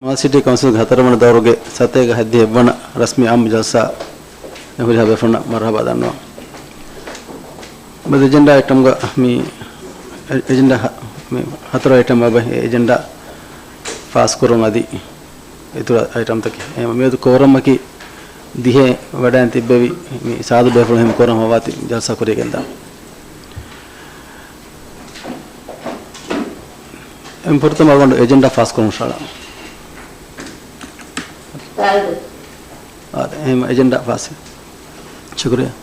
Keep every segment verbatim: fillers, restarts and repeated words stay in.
މާލެ ސިޓީ ކައުންސިލްގެ ހަތަރުވަނަ ދައުރުގެ ސަތޭކަ ހަތްދިހަ އެއްވަނަ ރަސްމީ އާއްމު ޖަލްސާ ހުރިހާ ބޭފުޅުންނަށް މަރުހަބާ ދަންނަވަން. މެދު އެޖެންޑާ އައިޓަމްގަ މި އެ-، އެޖެންޑާ ހަ-، މި ހަތަރު އައިޓަމް އެ އެޖެންޑާ ފާސް ކުރުން އަދި އިތުރު އައިޓަމްތަކެއް. އެހެން މިއަދު ކޯރަމަކީ ދިހައެއް ވަޑައިން ތިއްބެވި މި ސާދަ ބޭފުޅުން ހެމް ކޯރަމް ހަވާތި ޖަލްސާ ކުރިޔަށް ގެންދާނެ. އެން ފުރަތަމަ އަޅުގަނޑު އެޖެންޑާ ފާސް ކުރަން ހުށަހަޅާ. އާދެ، އެހެން އެޖެންޑާ ފާސް. ޝުކުރިއްޔާ.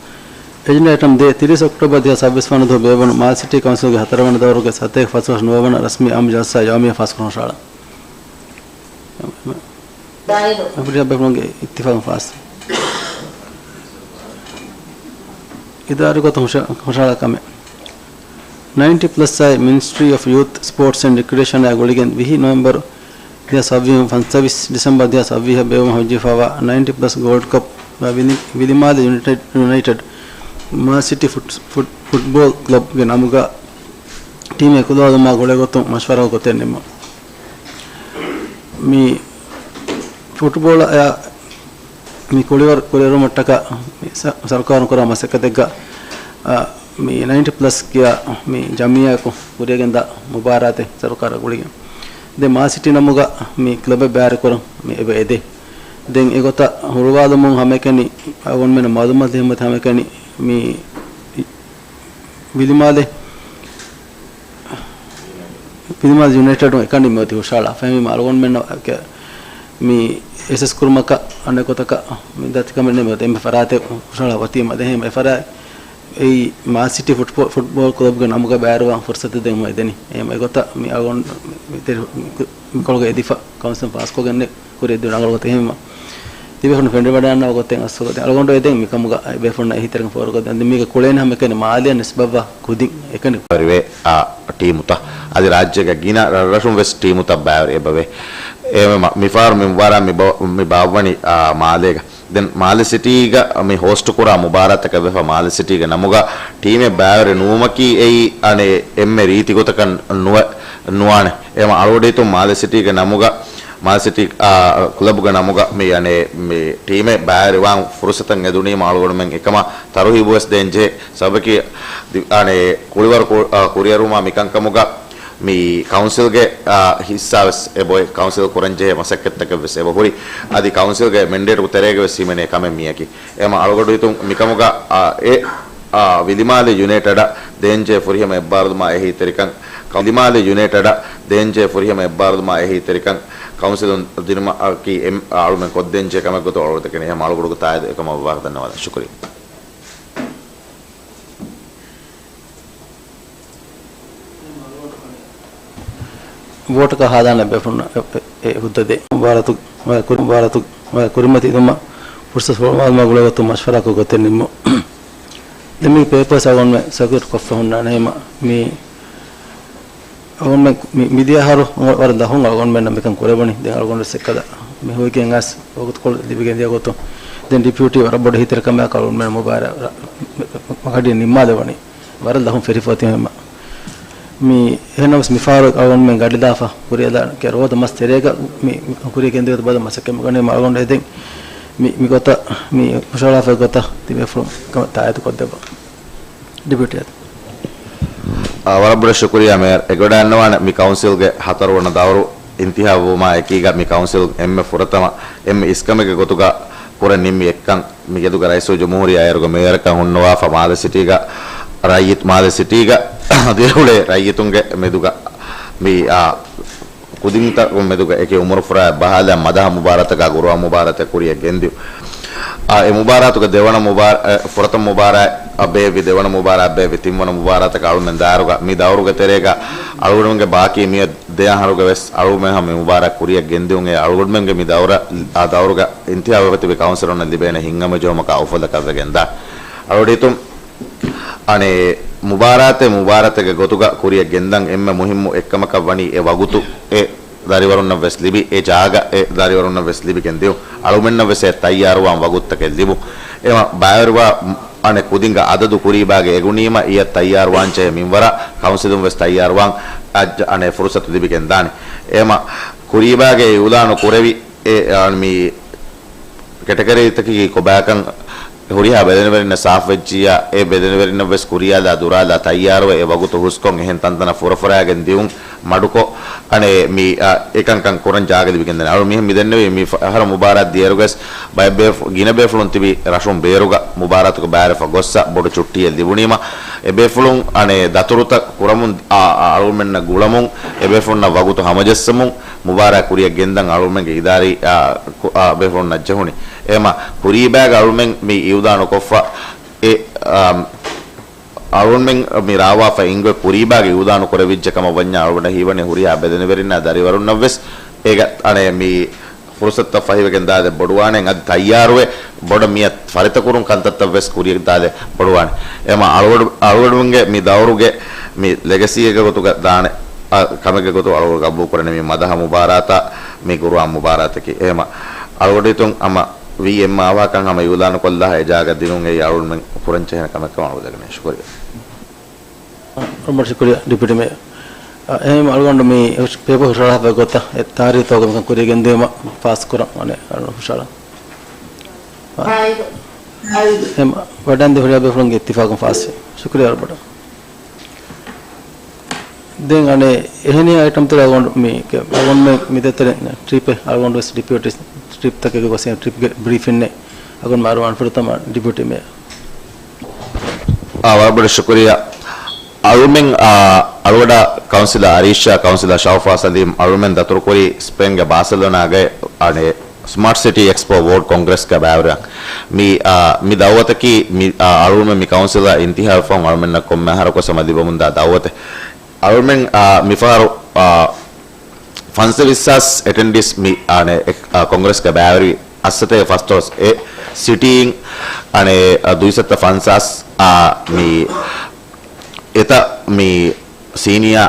އެޖެންޑާ އައިޓަމް ދޭއް، ތިރީސް އޮކްޓޯބަރ ދުހަސް ސައްބީސް ވަނަ ދުވަހު ބޭއްވުނު މާލެ ސިޓީ ކައުންސިލްގެ ހަތަރުވަނަ ދައުރުގެ ސަތޭކަ ފަސްދޮޅަސް ނުވަވަނަ ރަސްމީ އާއްމު ޖަލްސާ ޔައުމިއްޔާ ފާސް ކުރަން ހުށަހަޅާ. އެފްޑީއާ ބޭފުޅުންގެ އިއްތިފާގުން ފާސް. އިދާރީ ގޮތުން ހުށަ-، ހުށަހަޅާ ކަމެއް. ނައިންޓީ ޕްލަސް އާއި މިނިސްޓްރީ އޮފް ޔޫތް، ސްޕޯޓްސް އެންޑް ރިކްރިއޭޝަނާ ގުޅިގެން ވިހި ނޮވެމްބަރު ދުހަސް ސައްބީސް، ފަންސަވީސް ޑިސެމްބަރު ދުހަސް ސައްބީސް ބޭއްވުމަށް ހަމަޖެހިފައިވާ ނައިންޓީ ޕްލަސް ގޯލްޑް ކަޕް ވިލި-، ވިލިމާލެ ޔުނައިޓެޑް، ޔުނައިޓެޑް މާލެ ސިޓީ ފުޓް-، ފުޓް-، ފުޓްބޯލް ކްލަބްގެ ނަމުގަ ޓީމެއް ކުލަވާލުމާ ގުޅޭ ގޮތުން މަޝްވަރާ ގޮތެއް ނިންމުން. މި ފުޓްބޯޅައާ މި ކުޅިވަރު ކުރިއެރުމަށްޓަކާ މި ސަ-، ސަރުކާރުން ކުރާ މަސައްކަތެއްގަ، އާ، މި ނައިންޓީ ޕްލަސް ކިޔާ މި ޖަމިއްޔާއަކު ކުރިއަށް ގެންދާ މުބާރާތެއް ސަރުކާރަށް ގުޅިގެން. ދެން މާލެ ސިޓީ ނަމުގަ މި ކްލަބެއް ބައިވެރިކުރަން މި އެބަ އެދޭ. ދެން އެގޮތަށް ހުޅުވާލުމުން ހަމައެކަނި އަޅުގަނޑުމެންނަށް މައުލޫމާތު ދިނުމަށް ހަމައެކަނި މި ވިލިމާލެ ފިލިމާލެ ޔުނައިޓެޑުން އެކަނި މިއޮތީ ހުށަހަޅާ. ފެހެންވީމަ އަޅުގަނޑުމެންނަށް މި އެސެސް ކުރުމަކަށް އަނެއް ގޮތަކަށް މި ދަތިކަމެއް ނެތް މިއޮތީ އެންމެ ފަރާތެއް ހުށަހަޅާ ވަތީމަ ދެން އެފަރާތް އެއީ މާލެ ސިޓީ ފުޓްބޯ-، ފުޓްބޯލް ކްލަބްގެ ނަމުގަ ބައިވެރިވާން ފުރުސަތެއް ދެން އެދެނީ. އެހެން އެގޮތަށް މި އަޅުގަނޑު މި ތެރެ-، މި ކޮޅުގަ އެދިފަ ކައުންސިލުން ފާސްކޮށްގެން ކުރިއަށް ދިނުން ރަނގަޅު ގޮތެއް ހިމެނުމަށް. ތިބޭފުޅުން ފެނޑިވަޑައިގަންނަވާ ގޮތެއް އަސްލު ގޮތެއް. އަޅުގަނޑު އެދެން މިކަމުގަ ބޭފުޅުންނަށް އެހީތެރިކަން ފޯރުކޮށްދޭން. އަދި މީގެ ކުޅޭނެ ހަމައެކަނި މާލެއަށް ނިސްބަތްވާ ކުދިން އެކަނި ވެރިވޭ، އާ، ޓީމުތައް. އަދި ރާއްޖޭގެ ގިނަ ރަށްރަށުން ވެސް ޓީމުތައް ބައިވެރި އެބަވޭ. އެހެންވީމަ މިފަހަރު މި މުބާރާތް މި ބަ-، މި ބާއްވަނީ، އާ، މާލޭގަ. ދެން މާލެ ސިޓީގަ މި ހޯސްޓު ކުރާ މުބާރާތަކަށް ވެފަ މާލެ ސިޓީގެ ނަމުގަ ޓީމެއް ބައިވެރި ނުވުމަކީ އެއީ އަނެއް އެންމެ ރީތި ގޮތަކަށް ނުވެ-، ނުވާނެ. އެހެންވީމަ އަޅުގަޑު ހިތުން މާލެ ސިޓީގެ ނަމުގަ މާލެ ސިޓީ، އާ، ކްލަބުގެ ނަމުގަ މި، އަނެއް، މި ޓީމެއް ބައިވެރިވާން ފުރުސަތެއް އެދުނީމަ އަޅުގަނޑުމެން އެކަމަށް ތަރުހީބު ވެސް ދޭން ޖެހޭ. ސަބަބަކީ ދި-، އަނެއް ކުޅިވަރު ކު-، އާ، ކުރިއެރުމާ މިކަންކަމުގަ މި ކައުންސިލްގެ، އާ، ހިއްސާ ވެސް އެބައޮތް، ކައުންސިލް ކުރަން ޖެހޭ މަސައްކަތްތަކެއް ވެސް އެބަހުރި. އަދި ކައުންސިލްގެ މެންޑޭޓު ތެރޭގަ ވެސް ހިމެނޭ ކަމެއް މިއަކީ. އެހެންވީމަ އަޅުގަޑު ހިތުން މިކަމުގަ، އާ، އެ، އާ، ވިލިމާލެ ޔުނައިޓެޑަށް ދޭންޖެހޭ ފުރިހަމަ އެއްބާރުލުމާ އެހީތެރިކަން، ވިލިމާލެ ޔުނައިޓެޑަށް ދޭންޖެހޭ ފުރިހަމަ އެއްބާރުލުމާ އެހީތެރިކަން ކައުންސިލުން ދިނުމަކީ އެ-، އަޅުމެން ކޮށްދޭންޖެހޭ ކަމެއް ގޮތުން އަޅުގަޑު ދެކެނީ. އެހެންވީމަ އަޅުގަޑުގެ ތާއީދު އެކަމަށް ވާހަކަ ދަންނަވާލަން. ޝުކުރިއްޔާ. ވޯޓަކަށް ހާދާނެ ބޭފުޅުންނަށް އެ، އެ، އެ ހުއްދަ ދޭ. މުބާރާތު، ކުރި-، މުބާރާތު، ކުރިމަތިލުމަށް ފުރުސަތު ހުޅުވާލުމާ ގުޅޭ ގޮތުން މަޝްވަރާކޮށް ގޮތެއް ނިންމުން. ދެން މި ޕޭޕާސް އަޅުގަނޑުމެން ސަރކިއުލޭޓް ކޮށްފަ ހުންނާނެ. އެހެންވީމަ މި އަޅުގަނޑުމެން މި-، މިދިޔަ އަހަރު ވަރަށް ލަހުން އަޅުގަނޑުމެންނަށް މިކަން ކުރެވުނީ. ދެން އަޅުގަނޑު ސެކަލަ މި ހުވިގެން އަސް ވަގުތުކޮޅު ލިބިގެން ދިޔަ ގޮތުން ދެން ޑިޕިއުޓީ ވަރަށް ބޮޑު އެހީތެރިކަމެއް އަޅުގަނޑުމެން މުބާރާ-، ރަ-، މަ-، މަ-، މަގަޑި ނިންމާލެވުނީ. ވަރަށް ލަހުން ފެށިފަ އޮތީމަ. މި އެހެންނަމަވެސް މިފަހަރު އަޅުގަނޑުމެން ގަޑިލާފަ ކުރިއަށް ދާނެ ރޯދަ މަސް ތެރޭގަ މި ކުރިއަށް ގެންދިޔަ ގޮތަށް ބަލަ މަސައްކަތް މި ގަނެ އަޅުގަނޑު އެދެން މި، މި ގޮތަށް މި ހުށަހަޅާފަ ގޮތަށް ތިބޭފުޅުން ތާއީދު ކޮށްދެއްވާ. ޑިޕިއުޓީ އަދި. އާ، ވަރަށް ބޮޑަށް ޝުކުރިއްޔާ މޭޔަރ. އެ ގޮތަށް އަންނަވާނެ މި ކައުންސިލްގެ ހަތަރުވަނަ ދައުރު އިންތިހާބުވުމާ އެކީގަ މި ކައުންސިލް އެންމެ ފުރަތަމަ އެންމެ އިސްކަމެއްގެ ގޮތުގަ ކުރަން ނިންމި އެއްކަން މި ގެދުގަ ރައީސުލްޖުމްހޫރިއްޔާ އޭރުގެ މޭޔަރަކަށް ހުންނަވާފަ މާލެ ސިޓީގަ ރައްޔިތު، މާލެ ސިޓީގަ ދިވެހި ރައްޔިތުންގެ މެދުގަ މި، އާ، ކުދިންތަކުން މެދުގަ އެކި އުމުރުފުރާ ބަހާލާ މަދަހަ މުބާރާތަކާ ގުރުއާން މުބާރާތެއް ކުރިއަށް ގެންދިޔު. އާ، އެ މުބާރާތުގެ ދެވަނަ މުބާ-، އެ، ފުރަތަމަ މުބާރާތް ބޭއްވި، ދެވަނަ މުބާރާތް ބޭއްވި، ތިންވަނަ މުބާރާތަކަށް އަޅުމެން ދާއިރުގަ މި ދައުރުގެ ތެރޭގަ އަޅުގަނޑުމެންގެ ބާކީ މިއަދު ދެ އަހަރުގެ ވެސް އަޅުމެން ހަމަ މި މުބާރާތް ކުރިއަށް ގެންދިޔުން. އެ އަޅުގަނޑުމެންގެ މި ދައުރަށް، އާ، ދައުރުގަ އިންތިހާބުވެފަ ތިބި ކައުންސިލަރުންނަށް ލިބޭނެ ހިތްހަމަޖެހުމަކާ އުފަލަކަށް ވެގެންދާ. އަޅުގަޑު ހިތުން އަނެއް މުބާރާތެއް މުބާރާތެއްގެ ގޮތުގަ ކުރިއަށް ގެންދަން އެންމެ މުހިއްމު އެއްކަމަކަށް ވަނީ އެ ވަގުތު އެ ދަރިވަރުންނަށް ވެސް ލިބި، އެ ޖާގަ އެ ދަރިވަރުންނަށް ވެސް ލިބިގެން ދިޔުން. އަޅުމެންނަށް ވެސް އެ ތައްޔާރުވާން ވަގުތުތަކެއް ލިބުން. އެމަ ބައިވެރިވާ އަނެއް ކުދިންގެ އަދަދު ކުރީބާގެ އެގުނީމަ އިއަށް ތައްޔާރުވާންޖެހޭ މިންވަރަށް ކައުންސިލުން ވެސް ތައްޔާރުވާން އައްޖަ އަނެއް ފުރުސަތު ލިބިގެން ދާނެ. އެހެމަ ކުރީބާގެ އިއުލާނު ކުރެވި އެ، އަ، މި ކެޓަގަރީތަކީ ކޮބާކަން ހުރިހާ ބެލެނިވެރިންނަށް ސާފުވެއްޖިއްޔާ، އެ ބެލެނިވެރިންނަށް ވެސް ކުރިޔާލާ ދުރާލާ ތައްޔާރުވެ، އެ ވަގުތު ހުސްކޮށް އެހެން ތަންތަނަށް ފުރަފުރާގެން ދިއުން މަޑުކޮށް، އަނެއް މި، އަ، އެކަންކަން ކުރަން ޖާގަ ލިބިގެންދަނީ. އަޅު މިހެން މި ދެންނެވީ މި ފަ-، އަހަރު މުބާރާތް ދިޔައިރުގަސް ބައެއް ބޭފު-، ގިނަ ބޭފުޅުން ތިބި ރަށުން ބޭރުގަ މުބާރާތުގަ ބައިވެރިވެފަ ގޮއްސަ ބޮޑު ޗުއްޓީއެއް ލިބުނީމަ، އެ ބޭފުޅުން އަނެއް ދަތުރުތައް ކުރަމުން އަ-، އަ-، އަޅުގަނޑުމެންނަށް ގުޅަމުން، އެ ބޭފުޅުންނަށް ވަގުތު ހަމަޖައްސަމުން، މުބާރާތް ކުރިއަށް ގެންދަން އަޅުގަނޑުމެންގެ އިދާރީ، އާ، ކު-، އާ، ބޭފުޅުންނަށް ޖެހުނީ. އެހެމަ ކުރީބާގެ އަޅުމެން މި އިއުލާނުކޮށްފަ އެ، އާ، އަޅުމެން މި ރާވާފަ އިނގޮތް ކުރީބާގެ އިއުލާނު ކުރެވިއްޖެ ކަމަށް ވަންޏާ އަޅުގަނޑަށް ހީވަނީ ހުރިހާ ބެލެނިވެރިންނާ ދަރިވަރުންނަށް ވެސް އޭގަ އަނެއް މި ފުރުސަތުތައް ފަހިވެގެން ދާދެ ބޮޑުވާނެ އަދި ތައްޔާރުވެ ބޮޑަށް މިއަށް ފަރިތަކުރުން ކަންތައްތައް ވެސް ކުރިއަށް ދާދެ ބޮޑުވާނެ. އެހެމަ އަޅުގަޑު-، އަޅުގަޑުމެންގެ މި ދައުރުގެ މި ލެގަސީއެއްގެ ގޮތުގަ ދާނެ، އަ، ކަމެއްގެ ގޮތު އަޅުގަޑު ގަބޫލު ކުރަނީ މި މަދަހަ މުބާރާތާ މި ގުރުއާން މުބާރާތަކީ. އެހެމަ އަޅުގަޑު ހިތުން ހަމަ ވީ އެއްމާ އަވަހަކަށް ހަމަ އިއުލާނު ކޮށްލާ އެ ޖާގަ ދިނުން އެއީ އަޅުގަނޑުމެން ކުރަން ޖެހޭނެ ކަމެއްކަމަށް އަޅުގަޑު ދެކެނީ. ޝުކުރިއްޔާ. ރަނބަ ޝުކުރިއްޔާ ޑިޕިއުޓީ މޭޔަރ. އަ، އެހެން އަޅުގަނޑު މި ޕޭޕަރ ހުށަހަޅާފަ ގޮތަށް އެ ތާރީޚު ތައުގަ މިކަން ކުރިޔަށް ގެންދިއުމަށް ފާސްކުރަން އަނެއް އަޅުގަނޑު ހުށަހަޅަން. އެހެން ވަޑަންދި ހުރިހާ ބޭފުޅުންގެ އިއްތިފާޤުން ފާސްވި. ޝުކުރިއްޔާ ވަރަށް ބޮޑަށް. ދެން އަނެއް އެހެނިހާ އައިޓަމް ތެރޭ އަޅުގަނޑު މި، އަޅުގަނޑު މި ދޭތެރޭ ޓްރިޕެއް އަޅުގަނޑު ވެސް ޑިޕިއުޓީ ޓްރިޕްތަކެއްގެ ގޮސް ޓްރިޕްގެ ބްރީފިންއެއް އަޅުގަނޑު މަރުވާން ފުރަތަމަ ޑިޕިއުޓީ މޭޔަރ. އާ، ވަރަށް ބޮޑަށް ޝުކުރިއްޔާ. އަޅުމެން، އާ، އަޅުގަޑާ ކައުންސިލަރ އަރީޝާ، ކައުންސިލަރ ޝައުފާ ސަލީމް އަޅުމެން ދަތުރުކުރީ ސްޕޭންގެ ބާސެލޯނާގައި އަނެއް ސްމާޓް ސިޓީ އެކްސްޕޯ ވޯޑް ކޮންގްރެސްގެ ބައިވެރިވާން. މި، އާ، މި ދައުވަތަކީ މި، އާ، އަޅުމެން މި ކައުންސިލަރ އިންތިހާބު ފަހުން އަޅުމެންނަށް ކޮންމެ އަހަރަކު ސަމަ ލިބަމުންދާ ދައުވަތެއް. އަޅުމެން، އާ، މިފަހަރު، އާ، ފަންސަވީސް ހާސް އެޓެންޑީސް މި، އާ، އަނެއް، އާ، ކޮންގްރެސްގެ ބައިވެރިވި އައްސަތޭކަ ފަސްދޮޅަސް އެ ސިޓީއިން އަނެއް، އާ، ދުއިސައްތަ ފަންސާސް، އާ، މި އެތައް މި ސީނިއާ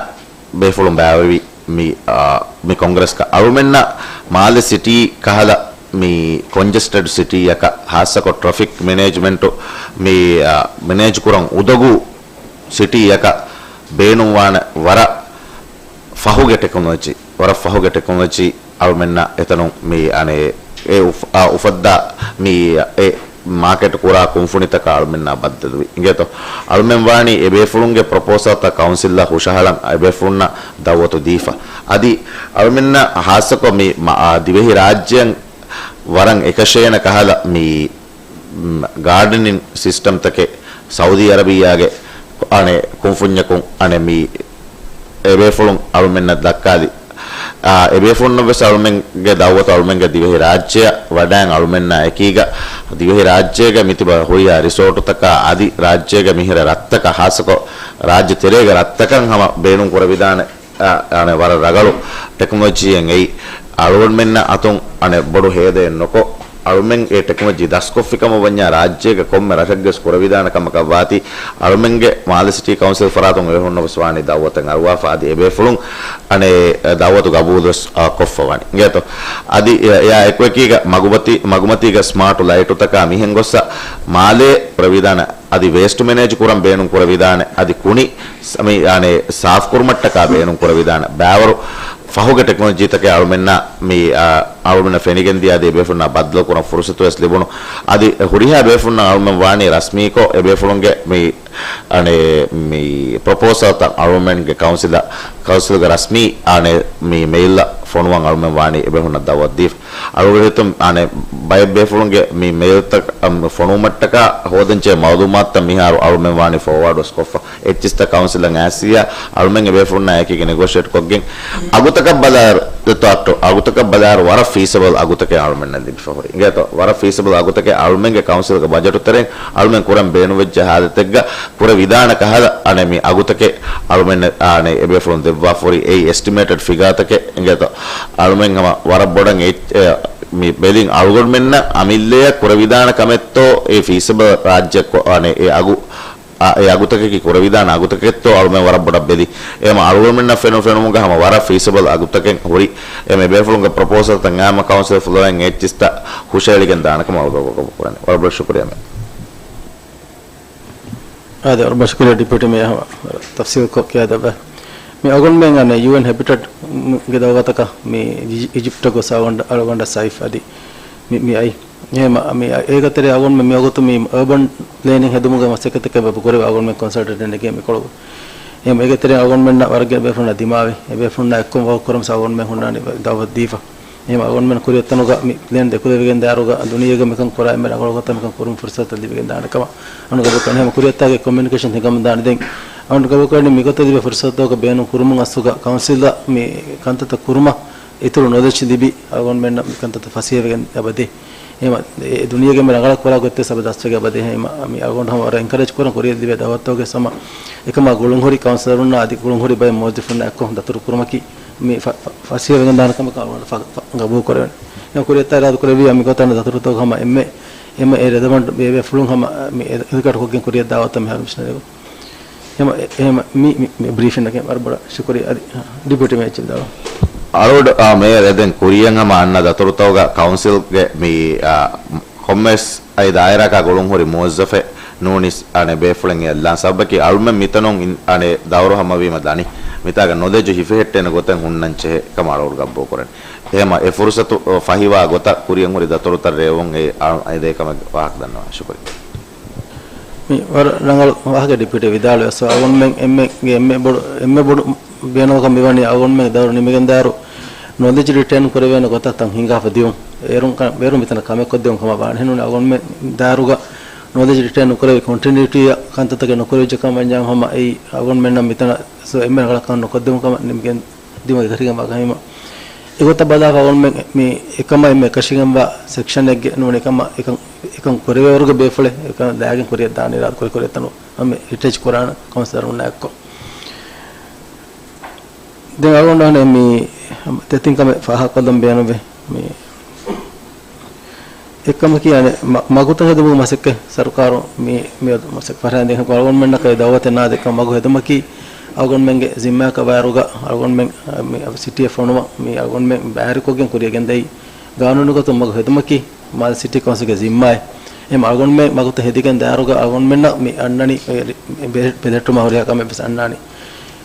ބޭފުޅުން ބައިވެރިވި މި، އާ، މި ކޮންގްރެސްގަ އަޅުމެންނަށް މާލެ ސިޓީ ކަހަލަ މި ކޮންޖެސްޓެޑް ސިޓީއަކަށް ހާއްސަކޮށް ޓްރަފިކް މެނޭޖްމަންޓު މި، އާ، މެނޭޖް ކުރަން އުދަގޫ ސިޓީއަކަށް ބޭނުންވާނެ ވަރަށް ފަހުގެ ޓެކްނޮލޮޖީ، ވަރަށް ފަހުގެ ޓެކްނޮލޮޖީ އަޅުމެންނަށް އެތަނުން މި އަނެއް އެ އުފް-، އާ، އުފައްދާ މި އެ މާކެޓް ކުރާ ކުންފުނިތަކާ އަޅުމެންނާ ބައްދަލުވި. އިނގޭތޯ؟ އަޅުމެން ވާނީ އެ ބޭފުޅުންގެ ޕްރޮޕޯސަލްތައް ކައުންސިލްއަށް ހުށަހަޅަން، އެ ބޭފުޅުންނަށް ދައުވަތު ދީފަ. އަދި އަޅުމެންނަށް ހާއްސަކޮށް މި މަ-، އާ، ދިވެހި ރާއްޖޭން ވަރަށް އެކަށޭނެ ކަހަލަ މި، މް، ގާޑަނިން ސިސްޓަމްތަކެއް ސައުދީ އަރަބިއްޔާގެ އަނެއް ކުންފުންޏަކުން އަނެއް މި އެބޭފުޅުން އަޅުމެންނަށް ދައްކާލި. އާ، އެބޭފުޅުންނަށް ވެސް އަޅުމެންގެ ދައުވަތު އަޅުމެންގެ ދިވެހި ރާއްޖެއަށް ވަޑައިން އަޅުމެންނާ އެކީގަ ދިވެހި ރާއްޖޭގަ މިތިބަ ހުރިހާ ރިސޯޓުތަކާ އަދި ރާއްޖޭގެ މިހިރަ ރަށްތަކަށް ހާއްސަކޮށް ރާއްޖެ ތެރޭގެ ރަށްތަކަށް ހަމަ ބޭނުން ކުރެވިދާނެ، އާ، އަނެއް ވަރަށް ރަގަޅު ޓެކްނޮލޮޖީއެއް އެއީ. އަޅުގަނޑުމެންނަށް އަތުން އަނެއް ބޮޑު ހޭދައެއް ނުކޮށް، އަޅުމެން އެ ޓެކްނޮލޮޖީ ދަސްކޮށްފި ކަމަށް ވަންޏާ ރާއްޖޭގެ ކޮންމެ ރަށެއްގެސް ކުރެވިދާނެ ކަމަކަށް ވާތީ، އަޅުމެންގެ މާލެ ސިޓީ ކައުންސިލް ފަރާތުން އެބޭފުޅުންނަށް ވެސް ވާނީ ދައުވަތެއް އަރުވާފަ އަދި އެބޭފުޅުން އަނެއް ދައުވަތު ގަބޫލު ވެސް، އާ، ކޮށްފަ ވަނީ. އިނގޭތޯ؟ އަދި އެ-، އެއާ އެކުއެކީގަ މަގުމަތީ-، މަގުމަތީގަ ސްމާޓު ލައިޓުތަކާ މިހެން ގޮއްސަ މާލޭ ކުރެވިދާނެ އަދި ވޭސްޓް މެނޭޖް ކުރަން ބޭނުން ކުރެވިދާނެ އަދި ކުނި ސަ-، މި، އަނެއް، ސާފްކުރުމަށްޓަކާ ބޭނުން ކުރެވިދާނެ ބައިވަރު ފަހުގެ ޓެކްނޮލޮޖީތަކެއް އަޅުމެންނަށް މި، އާ، އަޅުމެންނަށް ފެނިގެންދިޔަ އަދި އެބޭފުޅުންނާ ބައްދަލުކުރަން ފުރުސަތު ވެސް ލިބުނު. އަދި ހުރިހާ ބޭފުޅުންނަށް އަޅުމެން ވާނީ ރަސްމީކޮށް އެބޭފުޅުންގެ މި، އަނެއް، މި ޕްރޮޕޯސަލްތައް އަޅުމެންގެ ކައުންސިލަށް، ކައުންސިލްގެ ރަސްމީ، އަނެއް، މި މެއިލްއަށް ފޮނުވަން އަޅުމެން ވާނީ އެބޭފުޅުންނަށް ދައުވަތު ދީފަ. އަޅުގަޑު ހިތުން އަނެއް ބައެއް ބޭފުޅުންގެ މި މެއިލްތައް، އަ، ފޮނުވުމަށްޓަކާ ހޯދަންޖެހޭ މައުލޫމާތުތައް މިހާރު އަޅުމެން ވާނީ ފޯވާޑް ވެސް ކޮށްފަ. އެއްޗިސްތައް ކައުންސިލަށް އައިސްއިއްޔާ އަޅުމެން އެބޭފުޅުންނާ އެކީގަ ނެގޯޝިއޭޓް ކޮށްގެން އަގުތަކަށް ބަލާއިރު، އަގުތަކަށް ބަލާއިރު ވަރަށް ފީސަބަލް އަގުތަކެއް އަޅުމެންނަށް ލިބިފަ ހުރި. އިނގޭތޯ؟ ވަރަށް ފީސަބަލް އަގުތަކެއް އަޅުމެންގެ ކައުންސިލްގެ ބަޖެޓު ތެރެއިން އަޅުމެން ކުރަން ބޭނުންވެއްޖެ ހާލަތެއްގަ ކުރެވިދާނެ ކަހަލަ އަނެއް މި އަގުތަކެއް އަޅުމެން އަނެއް އެބޭފުޅުން ދެއްވާފަ ހުރި. އެއީ އެސްޓިމޭޓެޑް ފިގާތަކެއް. އިނގޭތޯ؟ އަޅުމެން ހަމަ ވަރަށް ބޮޑަށް އެ-، އެ-، މި ބެލިން އަޅުގަނޑުމެންނަށް އަމިއްލަޔަށް ކުރެވިދާނެ ކަމެއްތޯ އެ ފީސަބަލް ރާއްޖެ ކޮ-، އަނެއް އެ އަގު، އަ، އެ އަގުތަކަކީ ކުރެވިދާނެ އަގުތަކެއްތޯ އަޅުމެން ވަރަށް ބޮޑަށް ބެލި. އެހެމަ އަޅުގަނޑުމެންނަށް ފެނު ފެނުމުގަ ހަމަ ވަރަށް ފީސަބަލް އަގުތަކެއް ހުރި. އެ މެ ބޭފުޅުންގެ ޕްރޮޕޯސަލްތައް އާއްމު ކައުންސިލް ފުލޯއިން އެއްޗިސްތައް ހުށައެޅިގެން ދާނެ ކަމަށް އަޅުގަނޑު ގަބޫލު ކުރަނީ. ވަރަށް ބޮޑަށް ޝުކުރިއްޔާ މެ. އާދެ، ވަރަށް ބޮޑަށް ޝުކުރިއްޔާ ޑިޕިއުޓީ މޭޔަރ، ހަމަ ތަފްސީލްކޮށް ކިޔާދެއްވާ. މި އަޅުގަނޑުމެން އަނެއް ޔޫއެން ހެބިޓެޓްގެ ދައުވަތަކަށް މި އިޖި-، އިޖިޕްޓަށް ގޮސް އަޅުގަނޑަށް ސައިފް އަދި މި، މި އައި. އެހެމަ މި އޭގަ ތެރޭ އަޅުގަނޑުމެން މިވަގުތު މި އަރބަން ޕްލޭނިން ހެދުމުގެ މަސައްކަތަކަށް ބަ-، ކުރެވޭ އަޅުގަނޑުމެން ކޮންސަލްޓެންޓެއް ނެގޭ މިކޮޅު. އެހެމަ އޭގެ ތެރޭ އަޅުގަނޑުމެންނަށް ވަރަށް ގިނަ ބޭފުޅުންނާ ދިމާވި، އެ ބޭފުޅުންނާ އެއްކޮށް ވަރކް ކުރަން ސަ އަޅުގަނޑުމެން ހުންނާނީ ދައުވަތު ދީފަ. އެހެމަ އަޅުގަނޑުމެން ކުރިއަށް އޮތްތަނުގަ މި ޕްލޭން ދެކުލެވިގެން ދާއިރުގަ ދުނިޔޭގަ މިކަން ކުރާ އެންމެ ރަނގަޅު ގޮތަށް މިކަން ކުރުމުގެ ފުރުސަތު ލިބިގެން ދާނެ ކަމަށް އަޅުގަނޑު ގަބޫލުކުރަން. އެހެމަ ކުރިއަށްއޮތާގެ ކޮމިއުނިކޭޝަން ހިނގަމުން ދާނެ. ދެން އަޅުގަނޑު ގަބޫލުކުރަނީ މިގޮތަށް ލިބޭ ފުރުސަތުތަކަށް ބޭނުން ކުރުމުން އަސްލުގަ ކައުންސިލަށް މި ކަންތައްތައް ކުރުމަށް އިތުރު ނޮލެޖް ލިބި އަޅުގަނޑުމެންނަށް މި ކަންތައްތައް ފަސޭހަވެގެން އެބަދޭ. އެހެމަ އެ ދުނިޔޭގެ މި ރަނގަޅަށް ކުރާ ގޮތްތެއް ސަބަ ދަސްވެގެ އެބަދޭ. އެހެމަ މި އަޅުގަނޑު ހަމަ ވަރަށް އެންކަރޭޖް ކުރަން ކުރިއަށް ލިބޭ ދައުވަތުގެ ސަމަ އެކަމާ ގުޅުންހުރި ކައުންސިލަރުންނާ އަދި ގުޅުންހުރި ބައެއް މުވައްޒަފުންނާ އެއްކޮށް ދަތުރު ކުރުމަކީ މި ފަ-، ފަ-، ފަސޭހަވެގެން ދާނެ ކަމަކަށް އަޅުގަނޑު ފަ-، ފަ-، ގަބޫލު ކުރެވެން. އެ ކުރިއަށް އިރާދަ ކުރެއްވިއްޔާ މި ގޮތަށް ދަތުރުތަކުގެ ހަމަ އެންމެ، އެންމެ އެ ރެލެވަންޓް ބޭބޭފުޅުން ހަމަ މި އެ-، އެކަޓު ކޮށްގެން ކުރިއަށް ދާވަތަށް މިހާރު މިޝަނަރީ. އެހެމަ، އެ-، އެހެމަ މި، މި، މި ބްރީފިން އަކީ ވަރަށް ބޮޑަށް ޝުކުރިއްޔާ. އަދި ޑިޕިއުޓީ މޭޔަރ އެޗްއެލް ދާޅު. އަޅުގަނޑު، އާ، މޭޔަރ އެދެން ކުރިއަށް ހަމަ އަންނަ ދަތުރުތަކުގަ ކައުންސިލްގެ މި، އާ، ކޮންމެސް އައި ދާއިރާއަކާ ގުޅުންހުރި މުވައްޒަފެއް ނޫނީސް އަނެއް ބޭފުޅެއް އެއްލާން. ސަބަބަކީ އަޅުމެން މިތަނުން އިން-، އަނެއް ދައުރު ހަމަވީމަ ދަނީ. މިތާގަ ނޮލެޖު ހިފެހެއްޓޭނެ ގޮތެއް ހުންނަން ޖެހޭ ކަމަށް އަޅުގަނޑު ގަބޫލު ކުރަން. އެހެމަ އެ ފުރުސަތު ފަހިވާ ގޮތަށް ކުރިއަށް ހުރި ދަތުރުތައް ރޭވުން އެ އަ-، އެދޭ ކަމެއް ވާހަކަ ދަންނަވާ. ޝުކުރިއްޔާ. މި ވަރަށް ރަނގަޅު ވާހަކަ ޑިޕިއުޓީ ވިދާޅުވި. އަސް އަޅުގަނޑުމެން އެންމެ، އެންމެ ބޮޑު، އެންމެ ބޮޑު ބޭނުމަކަށް މިވަނީ އަޅުގަނޑުމެން ދައުރު ނިމިގެން ދާއިރު ނޮލެޖް ރިޓޭން ކުރެވޭނެ ގޮތަށް ތަން ހިނގާފަ ދިޔުން. އޭރުން ކަ-، އޭރުން މިތަނަށް ކަމެއް ކޮށްދެވުން ކަމަށް ވާނެ. އެހެންނޫނީ އަޅުގަނޑުމެން ދާއިރުގަ ނޮލެޖް ރިޓޭން ނުކުރެވި ކޮންޓިނިއުޓީއަށް ކަންތައްތަކެއް ނުކުރެވިއްޖެ ކަމަށް ވަންޏާ ހަމަ އެއީ އަޅުގަނޑުމެންނަށް މިތަނަށް ސޯ އެންމެ ރަނގަޅަށް ކަން ނުކޮށްދެވުން ކަމަށް ނިމިގެން ދިމާވި ކަރިގެންވާ ގަހީމަ. އެގޮތަށް ބަލާފަ އަޅުގަނޑުމެން މި އެކަމަށް އެންމެ އެކަށިގެންވާ ސެކްޝަނެއްގެ ނޫނީ އެކަމަށް އެކަން، އެކަން ކުރެވޭވަރުގެ ބޭފުޅެއް އެކަން ލާގެން ކުރިއަށް ދާން އިރާދަ ކުރި ކުރިއަށްތަނު ހަމަ އެޓެޗް ކުރާނެ ކައުންސިލަރުންނާ އެއްކޮށް. ދެން އަޅުގަނޑު އަނެއް މި ދެތިން ކަމެއް ފާހަގަކޮށްލަން ބޭނުންވޭ. މި އެއްކަމަކީ އަނެއް މަ-، މަގުތައް ހެދުމުގެ މަސައްކަތް ސަރުކާރު މި، މިއަދު މަސައްކަތް ފަށާންދިން އަޅުގަނޑުމެންނަކަށް ދައުވަތެއް ނާދެއްކަ މަގު ހެދުމަކީ އަޅުގަނޑުމެންގެ ޒިންމާއަކަށް ވާއިރުގަ އަޅުގަނޑުމެން މި ސިޓީއެއް ފޮނުވަން މި އަޅުގަނޑުމެން ބައިވެރިކޮށްގެން ކުރިއަށް ގެންދައީ ގާނޫނުގެ ގޮތުން މަގު ހެދުމަކީ މާލެ ސިޓީ ކައުންސިލްގެ ޒިންމާއެއް. އެހެން އަޅުގަނޑުމެން މަގުތައް ހެދިގެން ދާއިރުގަ އަޅުގަނޑުމެންނަށް މި އަންނަނީ ބެ-، ބެލެޓުމާ ހުރިހާ ކަމެއް ވެސް އަންނާނީ.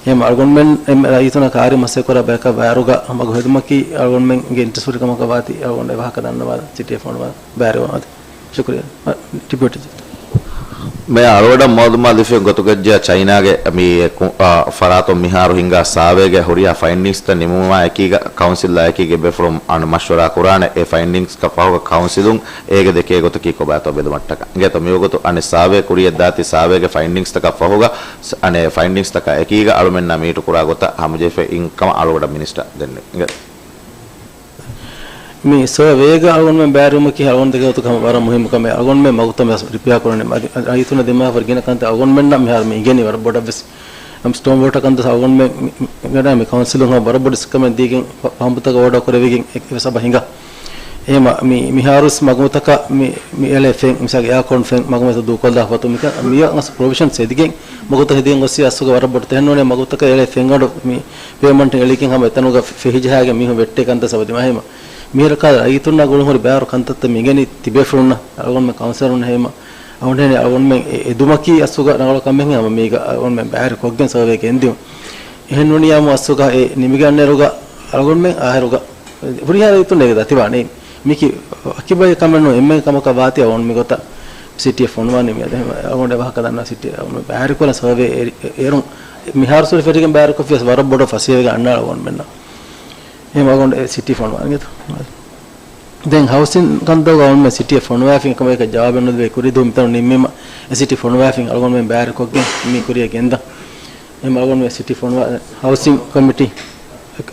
އެހެން އަޅުގަނޑުމެން އެންމެ ރައްޔިތުންނަށް ކާރި މަސައްކަތް ކުރާ ބަޔަކަށް ވާއިރުގަ މަގު ހެދުމަކީ އަޅުގަނޑުމެންގެ އިންޓްރެސްޓް ހުރި ކަމަކަށް ވާތީ އަޅުގަނޑު އެ ވާހަކަ ދަންނަވާ ސިޓީއެއް ފޮނުވާ ބައިވެރިވާ އަދި. ޝުކުރިއްޔާ. ޑިޕިއުޓީ. މޭޔަރ އަޅުގަނޑަށް މައުލޫމާތު ދެއްވި ގޮތުގައްޖެ ޗައިނާގެ މި ކު-، އާ، ފަރާތުން މިހާރު ހިނގާ ސާވޭގެ ހުރިހާ ފައިންޑިންގްސްތައް ނިމުމާ އެކީގަ ކައުންސިލްއާ އެކީގަ ބޭފުޅުން އަން މަޝްވަރާ ކުރާނެ އެ ފައިންޑިންގްސްތަކަށް ފަހުގަ ކައުންސިލުން އޭގެ ދެކޭ ގޮތަކީ ކޮބާތޯ ބެލުމަށްޓަކާ. އިނގޭތޯ މިވަގުތު އަނެއް ސާވޭ ކުރިއަށްދާތީ ސާވޭގެ ފައިންޑިންގްސްތަކަށް ފަހުގަ ސް-، އަނެއް ފައިންޑިންގްސްތަކާ އެކީގަ އަޅުމެންނާ މީޓު ކުރާ ގޮތަށް ހަމަޖެހިފައި އިން ކަމަށް އަޅުގަނޑަށް މިނިސްޓަރ ދެންނެވި. އިނގޭތޯ. މި ސާވޭގަ އަޅުގަނޑުމެން ބައިވެރިވުމަކީ އަޅުގަނޑުމެން ދެކޭ ގޮތުގަ ހަމަ ވަރަށް މުހިއްމު ކަމެއް. އަޅުގަނޑުމެން މަގުތައް މި ރިޕެއާ ކުރަނީ. އަދި ރައްޔިތުންނަށް ދިމާވާ ގިނަ ކަންތައް އަޅުގަނޑުމެންނަށް މިހާރު މި އިނގޭނީ ވަރަށް ބޮޑަށް ވެސް. އަމް ސްޓޯމް ވޯޓަރ ކަންތައް އަޅުގަނޑުމެން މި، މި، މި، މި ކައުންސިލުން ހަމަ ވަރަށް ބޮޑު ސިސްޓަމެއް ދީގެން ޕަ-، ޕަމްޕުތަކަށް އޯޑަރ ކުރެވިގެން އެ-، އެވެސް އެބަ ހިނގާ. އެހެމަ މި، މިހާރުވެސް މަގުމަތަކަށް މި، މި އެޅޭ ފެން، މިސާލް އެއާކޯން ފެން މަގުމަތަށް ދޫކޮށްލާފަ މިކަން މިއަށް އަސް ޕްރޮވިޝަންސް ހެދިގެން މަގުތައް ހެދިގެން ގޮއްސި އަސްލުގަ ވަރަށް ބޮޑު ތެހެން ނޫނޭ މަގުތަކަށް އެޅޭ ފެން އަޑު މި ޕޭމަންޓް އެޅިގެން ހަމަ އެތަނުގަ ފެ-، ފެހިޖަހާގެން މީހުން ވެއްޓޭ ކަންތައް ސަބަދިމާ. އެހެމަ މިހިރަކާ ރައްޔިތުންނާ ގުޅުންހުރި ބާރު ކަންތައްތައް މި އިނގެނީ ތިބޭފުޅުންނަށް އަޅުގަނޑުމެން ކައުންސިލަރުން އެހެމަ އަޅުގަނޑުމެން އެ-، އެދުމަކީ އަސްލުގަ ރަނގަޅު ކަމެއް ހަމަ މީގަ އަޅުގަނޑުމެން ބައިވެރި ކޮށްގެން ސަރވޭ ގެންދިއުން. އެހެން ނޫނިއްޔާމު އަސްލުގަ އެ ނިމިގެންނައިރުގަ އަޅުގަނޑުމެން އާހިރުގަ ހުރިހާ ރައްޔިތުން އޭގެ ދަތިވާނީ. މީކީ ވަކި ބައެއް ކަމެއް ނޫން. އެންމެ ކަމަކަށް ވާތީ އަޅުގަނޑު މިގޮތަށް ސިޓީއެއް ފޮނުވާނީ މިއަދު. އެހެން އަޅުގަނޑު އެ ވާހަކަ ދަންނަ ސިޓީ އަޅުގަނޑު ބައިވެރިކުރަން ސަރވޭ އެ-، އެ-، އޭރުން މިހާރު ސުރި ފެށިގެން ބައިވެރިކޮށްފިޔަސް ވަރަށް ބޮޑަށް ފަސޭހަވެގެން އަންނާނެ އަޅުގަނޑުމެންނަށް. އެހެން އަޅުގަނޑު އެ ސިޓީ ފޮނުވާނީ. ދެން ހައުސިން ކަންތައް އަޅުގަނޑުމެން ސިޓީއަށް ފޮނުވާފިން އެކަމަކަށް ޖަވާބެއް ނުލިބޭ ކުރީ ދުވަހު މިތަނުން ނިންމީމަ އެ ސިޓީ ފޮނުވާފިން އަޅުގަނޑުމެން ބައިވެރިކޮށްގެން މި ކުރިއަށް ގެންދަން. އެހެން އަޅުގަނޑުމެން ސިޓީ ފޮނުވާ ހައުސިން ކޮމިޓީ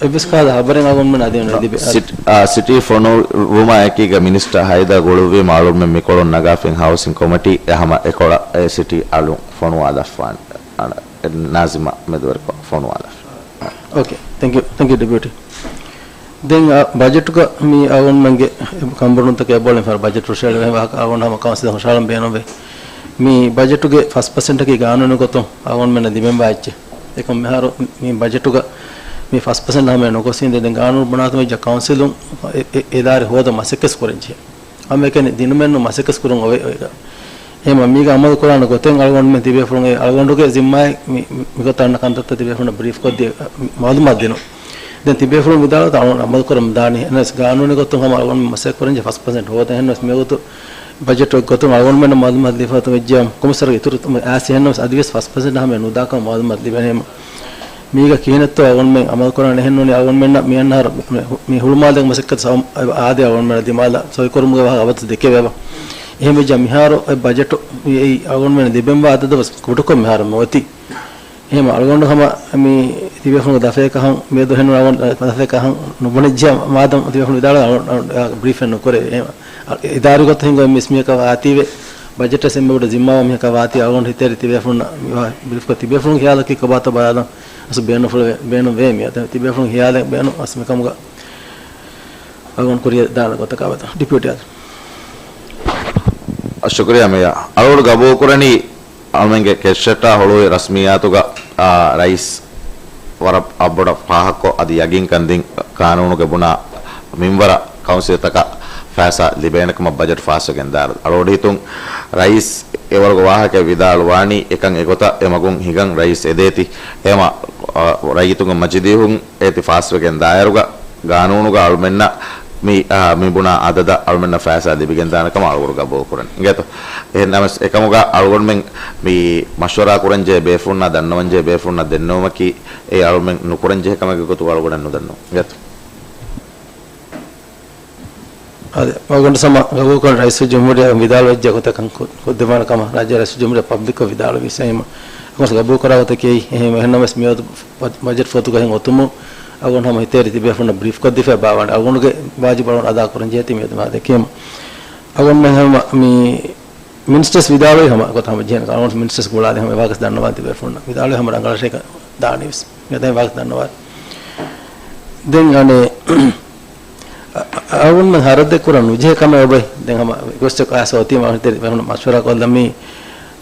އެއްވެސް ކަހަލަ ހަބަރެއް އަޅުގަނޑުމެން އަދި ނުލިބޭ. ސިޓް-، އާ، ސިޓީ ފޮނުވުމާ އެކީގަ މިނިސްޓަރ ހައިދަރު ގުޅުއްވީމަ އަޅުގަނޑުމެން މިކޮޅުން ނަގާފިން ހައުސިން ކޮމިޓީ އެ ހަމަ އެކޮޅަށް އެ ސިޓީ އަލުން ފޮނުވާލަފާނެ. ނާޒިމާ މެދުވެރިކޮށް ފޮނުވާލަފާނެ. އޯކޭ. ތެންކް ޔޫ. ތެންކް ޔޫ، ޑެޕިއުޓީ. ދެން އާ، ބަޖެޓުގަ މި އަޅުގަނޑުމެންގެ ކަންބޮޑުވުންތަކެއް އެބައޮންނަން ފަހަރު ބަޖެޓް ހުށަހެޅުމަށް ވާހަކަ އަޅުގަނޑު ހަމަ ކައުންސިލަށް ހުށަހަޅަން ބޭނުންވޭ. މި ބަޖެޓުގެ ފަސް ޕަސެންޓަކީ ގާނޫނުގެ ގޮތުން އަޅުގަނޑުމެންނަށް ދިމެންވާ އެއްޗެއް. އެކަމް މިހާރު މި ބަޖެޓުގަ މި ފަސް ޕަސެންޓް ހަމަ ނުގޮސް އިނދެ ދެން ގާނޫނު ބުނާތަން ވެއްޖެ ކައުންސިލުން އެ-، އެ-، އެ ދާއިރާ ހޯދަން މަސައްކަތް ކުރަންޖެހޭ. ހަމައެކަނި ދިނުމެއްނު މަސައްކަތް ކުރުން އޮވޭ އޮތް. އެހެންމަ މީގަ އަމަލު ކުރާނެ ގޮތެއް އަޅުގަނޑުމެން ތިބޭފުޅުން އެ އަޅުގަނޑުގެ ޒިންމާއެއް މި، މި، މިގޮތަށް އަންނަ ކަންތައްތައް ތިބޭފުޅުންނަށް ބްރީފް ކޮށްދިޔަ، މަ، މައުލޫމާތު ދިނުން. ދެން ތިބޭފުޅުން ވިދާޅުވަތަ އަޅުގަނޑު އަމަލު ކުރަމުން ދާނީ. އެހެނަސް ގާނޫނީ ގޮތުން ހަމަ އަޅުގަނޑު މަސައްކަތް ކުރަންޖެ ފަސް ޕަސެންޓް ހޯދަން. އެހެނަސް މިވަގުތު ބަޖެޓް ގޮތުން އަޅުގަނޑުމެންނަށް މައުލޫމާތު ދީފަ އޮތުން ވެއްޖެއްޔާ ކޮމިސަރގެ އިތުރު އާސި އެހެންނަމަސް އަދިވެސް ފަސް ޕަސެންޓް ހަމަ ނުދާކަމަށް މައުލޫމާތު ލިބެނީމަ. މީގަ ކިހިނެއްތޯ އަޅުގަނޑުމެން އަމަލު ކުރާނެ އެހެން ނޫނީ. އަޅުގަނޑުމެންނަށް މި އަންނަ މި ހުޅުމާލޭގެ މަސައްކަތް ސައު-، އާދެ އަޅުގަނޑުމެންނަށް ދިމާލަށް ސޮއިކުރުމުގެ ވާހަކަ އަބަދު ދެކެވޭ. އެހެން ވެއްޖެއްޔާ މިހާރު އެ ބަޖެޓު މި އެއީ އަޅުގަނޑުމެން ލިބެންވާ އަދަދަށް ވެސް ކުޑަކޮށް މިހާރު މި އޮތީ. އެހެން އަޅުގަނޑު ހަމަ މި ތިބޭފުޅުންގެ ދަފައަކަށް މިއަދު އެހެން އަޅުގަނޑު ދަފައަކަށް ނުބުނެއްޖެއްޔާ މާދަމު ތިބޭފުޅުން ވިދާޅުވި އަޅުގަނޑު ބްރީފެއް ނުކުރޭ. އެހެން އިދާރީ ގޮތަށް ހިނގަމުން ވެސް މީހަކަށް ވާތީވެ، ބަޖެޓަށް އެންމެ ބޮޑު ޒިންމާވާ މީހަކަށް ވާތީ އަޅުގަނޑު ހިތޭރި ތިބޭފުޅުންނަށް މި ވާ ބްރީފްކޮށް ތިބޭފުޅުން ޚިޔާލަކީ ކޮބާތޯ ބަލާލަން އަސް ބޭނުންފުޅުވެ، ބޭނުން ވޭ މިއަދު ތިބޭފުޅުން ޚިޔާލެއް ބޭނުން އަސް މިކަމުގަ އަޅުގަނޑު ކުރިޔަށް ދާނެ ގޮތަކަށް އަބަދު. ޑިޕިއުޓީ އާދެ. ޝުކުރިއްޔާ މެޔާ. އަޅުގަނޑު ގަބޫލުކުރަނީ އަޅުމެންގެ ކެޝް ޝެޓާ ހުޅުވި ރަސްމިއްޔާތުގަ، އާ، ރައީސް ވަރަށް އަށް ބޮޑަށް ފާހަގަކޮށް އަދި ޔަގީންކަން ދިން ޤާނޫނުގެ ބުނާ މިންވަރަށް ކައުންސިލްތަކަށް ފައިސާ ލިބޭނެ ކަމަށް ބަޖެޓް ފާސްވެގެން ދާއިރު. އަޅުގަނޑު ހިތުން ރައީސް އެވަރުގެ ވާހަކައެއް ވިދާޅުވާނީ އެކަން އެގޮތަށް އެ މަގުން ހިނގަން ރައީސް އެދޭތީ. އެހެމަ، އާ، ރައްޔިތުންގެ މަޖިލީހުން އޭތި ފާސްވެގެން ދާއިރުގަ ގާނޫނުގަ އަޅުމެންނަށް މި، އާ، މި ބުނާ އަދަދަށް އަޅުމެންނަށް ފައިސާ ލިބިގެން ދާނެ ކަމަށް އަޅުގަނޑު ގަބޫލު ކުރަން. އިނގޭތޯ؟ އެހެން ނަމަވެސް އެކަމުގަ އަޅުގަނޑުމެން މި މަޝްވަރާ ކުރަންޖެހޭ ބޭފުޅުންނާ ދަންނަވަންޖެހޭ ބޭފުޅުންނާ ދެންނެވުމަކީ އެ އަޅުމެން ނުކުރަންޖެހޭ ކަމެއްގެ ގޮތުގަ އަޅުގަނޑަށް ނުދަންނަވަން. އިނގޭތޯ؟ އާދެ، އަޅުގަނޑު ސަމާ ގަބޫލުކުރަން ރައީސުލްޖުމްހޫރިއްޔާ ވިދާޅުވެއްޖެ ގޮތަކަށް ކު-، ކޮށްދެއްވާނެ ކަމަށް ރާއްޖޭ ރައީސުލްޖުމްހޫރިއްޔާ ޕަބްލިކަށް ވިދާޅުވީ. އެހެން އަޅުގަނޑު ގަބޫލުކުރާ ގޮތަކީ އެއީ. އެހެން، އެހެންނަމަވެސް މިއަދު ބަ-، ބަޖެޓް ފޮތުގަ އޮތުމުން އަޅުގަނޑު ހަމަ ހިތޭރި ތިބޭފުޅުންނަށް ބްރީފް ކޮށްދީފައި ބާވާނެ. އަޅުގަނޑުގެ ވާޖިބު އަޅުގަނޑު އަދާކުރަން ޖެހޭތީ މިއަދު މާ ދެކީމަ. އަޅުގަނޑުމެން ހަމަ މި މިނިސްޓަރސް ވިދާޅުވި ހަމަ ގޮތަށް ހަމަ ޖެހޭނެ. އަޅުގަނޑު މިނިސްޓަރސް ގުޅާލި ހަމަ އެވާގަސް ދަންނަވާ ތިބޭފުޅުންނަށް ވިދާޅުވި ހަމަ ރަނގަޅަށޭކަ ދާނީވެސް. މިއަދަށް ވާގަސް ދަންނަވާ. ދެން އަނެއް އަ-، އަ-، އަޅުގަނޑުމެން ހަރަދެއް ކުރަން ނުޖެހޭ ކަމެއް އޮބައި. ދެން ހަމަ ރިކުއެސްޓެއް އައިސް އޮތީމަ މަށުވަރާ ކޮށްލަމީ.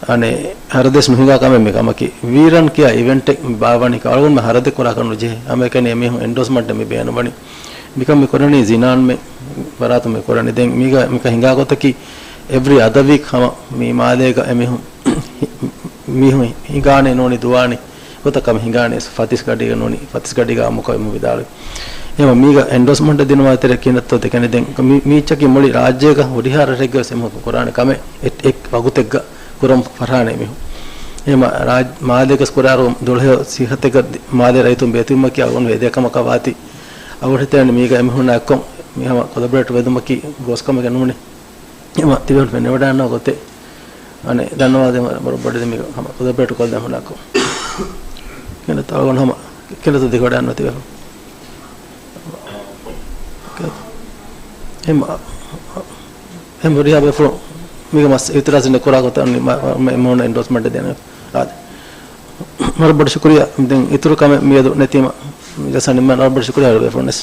އަނެއް ހަރަދެސް ނުހިނގާ ކަމެއް މި ކަމަކީ. ވީރަން ކިޔާ އިވެންޓެއް މި ބާވަނީ ކަ-، އަޅުގަނޑުމެން ހަރަދެއް ކުރާކަށް ނުޖެހޭ. ހަމައެކަނި އެމީހުން އެންޑޯސްމަންޓެއް މި ބޭނުންވަނީ. މިކަން މި ކުރަނީ ޒިނާންމެ ފަރާތުން މި ކުރަނީ. ދެން މީގަ މިކަން ހިނގާ ގޮތަކީ އެވްރީ އަދަ ވީކް ހަމަ މި މާލޭގަ އެމީހުން މީހުން ހިނގާނެ ނޫނީ ދުވާނީ. ގޮތަކަށް މި ހިނގާނެ ފަތިސްގަޑީގަ ނޫނީ، ފަތިސްގަޑީގަ އާއްމުކޮށް އެމީހުން ވިދާޅުވި. އެހެން މީގަ އެންޑޯސްމަންޓް ދިނުމާ ތެރޭ ކިހިނެއްތޯ ދެކެނީ. ދެން މި-، މީއްޗަކީ މުޅި ރާއްޖޭގަ ހުރިހާ ރަށެއްގަ ވެސް އެމީހުން ކުރާނެ ކަމެއް އެ-، އެއް ވަގުތެއްގަ ކުރަން ފަށާނެ އެމީހުން. އެހެން ރާއް-، މާލޭގަސް ކުރާއިރު ދުޅަހެޔޮ ސިއްހަތެއްގަ ދި-، މާލޭ ރައްޔިތުން ބޭތިވުމަކީ އަޅުގަނޑު އެދޭ ކަމަކަށް ވާތީ. އަޅުގަނޑު ހިތޭނެ މީގަ އެމީހުންނާ އެއްކޮށް މި ހަމަ ކޮލަބޮރޭޓް ވެދުމަކީ ގޯސް ކަމެއް ނޫނޭ. އެމަ ތިބޭފުޅުން ފެނިވަޑައިގަންނަވާ ގޮތެއް. އަނެއް ދަންނަވާ ދެމަ ބޮޑު ބޮޑެ ދެމި ހަމަ ކުލަބްރޭޓް ކޮށް ދެމުނާކު. ކެނޑަ ތަޅުގަނޑު ހަމަ ކެނޑަ ތަ ދިގަޑައިގަންނަވާ ތިބޭފުޅުން. އެމަ އެމަ ރިހާ ބޭފުޅުން މީގަ މަސް އިތިރާޒެއް ނެ ކުރާ ގޮތަށް މަ-، މަ-، މަ-، މަ-، އެމަ އެންޑޯސްމަންޓް ދޭނެ. އާދެ. ވަރަށް ބޮޑަށް ޝުކުރިއްޔާ. ދެން އިތުރު ކަމެއް މިއަދު ނެތީމަ ޖަލްސާ ނިންމާނެ. ވަރަށް ބޮޑަށް ޝުކުރިއްޔާ ބޭފުޅުންނަސް.